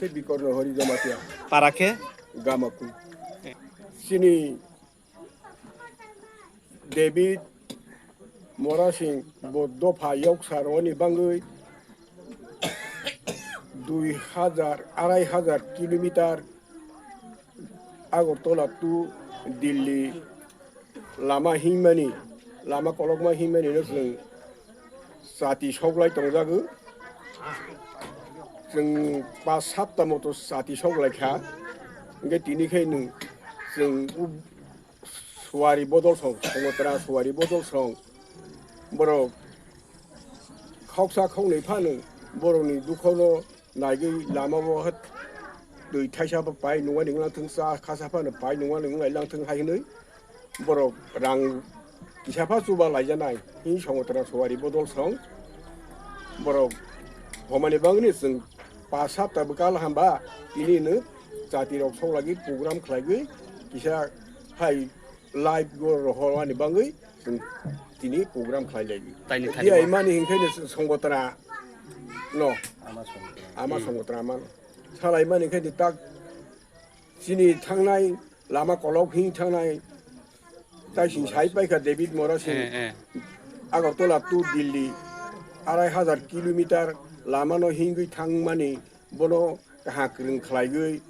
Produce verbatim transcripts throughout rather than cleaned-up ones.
Bikorno Hori Jamatia. Para khe? Gamaku. Chini David Mora Singh bo dopha yoksaroni bangwi dui hajar, arai hajar kilometer Agartala to Delhi lama himani, lama kolokma himani no chwng chati soklai tongjago. Chwng pas sapta moto chati soklai kha. Hwnkhe tini khe nwng chwng u suari bodol song, songotra suari bodol song. Borok khoksa khoknwi phano borokni dukhono naigwi lamao hat twi thaisa pai nungmani wnglang thung, cha khasa phano pai nungmani wnglai lang thung hai hwnwi borok rang kisa pha chuba laijanai hi songotra suari bodol song. Borok homani bangni chwng pas sapta bwkal hamba tini no chati rok sok lagwi program khlaigwi kisa hai live go rohormani bangwi chwng tini program khlai lai. Taini thani di ma? Aimani hinkhe ni songotra no. Ama songotra. Ama Hmm. songotra mano. Salaimani hinkhe di tak chini thangnai lama kolok hing thangnai. Tai sing Mora sai Singh. Paikha David Mora Singh. Eh, eh. Agartala to Delhi arai hajar kilometer lama no hingwi thangmani bono kaha kwrwng khlaiwi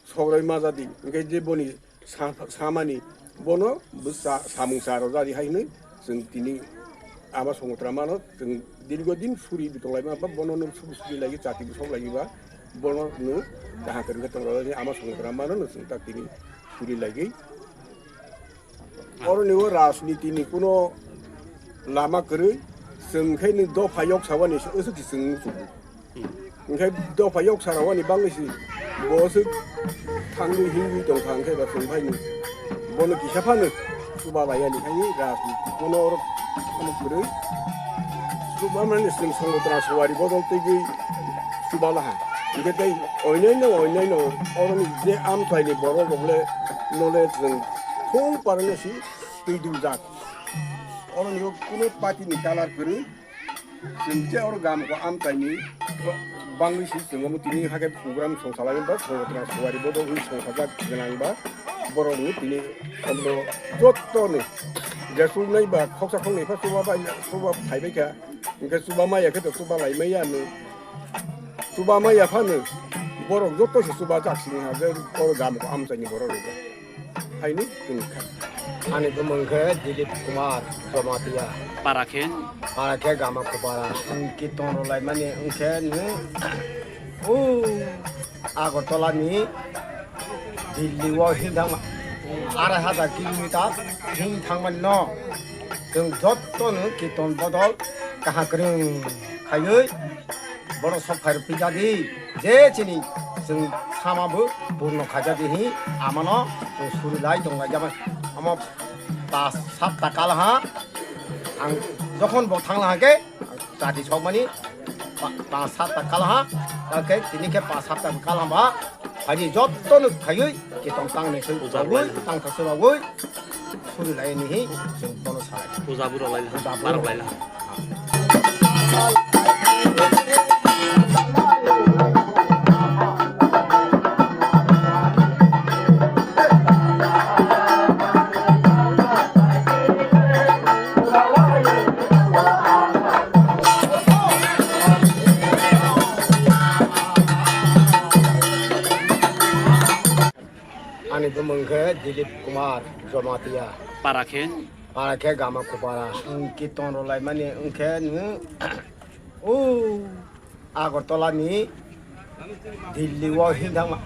sograi ma jadi. Hwnkhe je boni sa-, samani bono bwsa samung cha rw jadi hai hwnwi chwng tini ama songotra mano chwng dirgo din suri tonglaima ba bono nwng suri suri lagi chati bwsok lagi ba bono nwng kaha kwrwng khe tong rw jadi ama songotra mano nwng chwng tak tini suri lagi. Oroni o rajniti ni kuno lama kwrwi, chwng khe ni dopha yok sawani se aswk se chwng muchungo. Hwnkhe dopha yok sarawani bangwi se bo aswk thangwi himwi tongkha, hwnkhe ba chwng phai ni bono kisa phano chuba laiyani, hai rajniti kuno oro tamo kwrwi chuba mani chwng songotra suari bodol twiwi chuba laha. Hwnkhe tei oinaino oinaino oroni je amchaini borok rok le nole chwng thung parano si twi dujak. Oro ni kuno party ni kalar kwrwi. Chwng je oro gam ko amchaini bangwi si chwng omo tini hakhe program songsalai ba songotra suari bodol wi songsajak gwnang ba borok ni tini omno jotto ni jesuk nai ba khoksa khoknai pha chuba bai chuba phaibai kha. Hwnkhe chuba maya khe to chuba lai maya ni. Chuba maya phano borok jotto se chuba jak sini ha je oro gam ko amchaini borok rok. Haini chwng kha. Ani bumung khe Dilip Kumar Jamatia. Para khe? Para khe Gama Kupara. Ang kiton rwlai mani wng khe nwng o Agartala ni Delhi o hing thang arai hajar kilometer hing thang mani no. Chwng jotto no kiton bodol kaha kwrwng khaiwi bono sok phai rw phi jadi. Je chini chwng sama bo purno khaijak di hi amano chwng suri lai tong lai jama. Amo pas sapta kal ha ang jokhon bo thang la ha khe chati sok mani pa-, pas sapta kal ha. Khe tini khe pas sapta kal ha ba phaidi jotto no khaiwi kiton tang ni swi Puja rogwi lai. Tang thaswi rogwi suri lai ni hi chwng bono salai. Puja bo rok lai. Puja bo barok rok lai. Ani bumung khe Dilip Kumar Jamatia. Para khe? Para khe Gama Kupara. Ang kiton rwlai mani wng khe nwng o Agartala ni Delhi o hing thang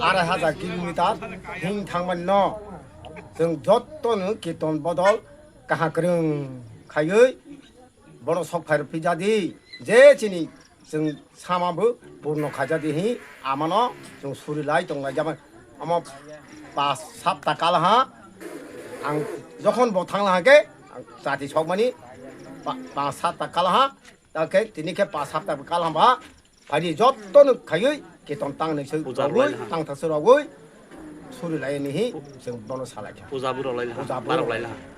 arai hajar kilometer hing thang mani no. Chwng jotto no kiton bodol kaha kwrwng khaiwi bono sok phai rw phi jadi. Je chini chwng sama bo purno khaijak di hi amano chwng suri lai tong lai jama. Amo pas sapta kal ha ang jokhon bo thang la ha khe ang chati sok mani pa-, pas sapta kal ha. Ta khe tini khe pas sapta kal ha ba phaidi jotto no khaiwi kiton tang ni swi Puja rogwi rwlai ha. Tang thaswi rogwi suri lai ni hi chwng bono salai kha. Puja bo rok lai ha. Puja bo Barok rok lai lai ha.